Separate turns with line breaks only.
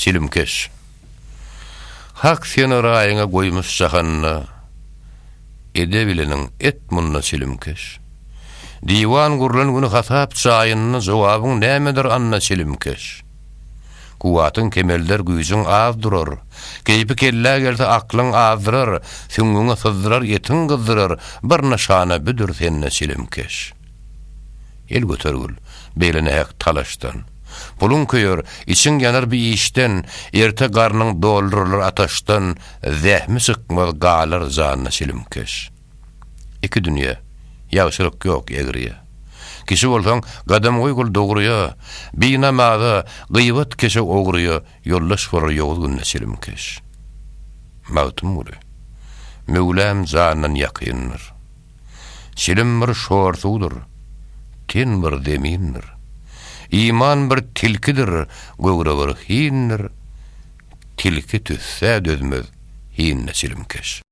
Çilimkeş. Hak seni raýyňa goýmuş jahanda, Edebileniň et munda çilimkeş. Diwan gurlan güni hasap jaýynda Jogabyň nämedir anda çilimkeş. Kuwwatyň kemelder güýjüň az durar, Keýpi kellä gelse aklyň azdyrar, Süňňüňi syzdyrar etiň gyzdyrar, Bir nyşana büdür sende çilimkeş. El götergil, beýle nähak talaşdan. Puluň köýer, içiň ýanar bi işden, Erte garnyň doldurarlar ataşdan, Zähmi çykmaz, galar janyna çilimkeş. Iki dünýe, ýagşylyk ýok egriýe. Kişi bolsaň, gadam goýgul dogruýa, Binamaza, gyýbat keşe ogruýa, Ýoldaş bolar ýowuz günde çilimkeş. Magtymguly, Möwlam jandan ýakyndyr. Çilim bir şor suwdur, ten bir zemindir. Iman bir tilkidir, göwre bir hindir, Tilki tüssä dözmez, hinde çilimkeş.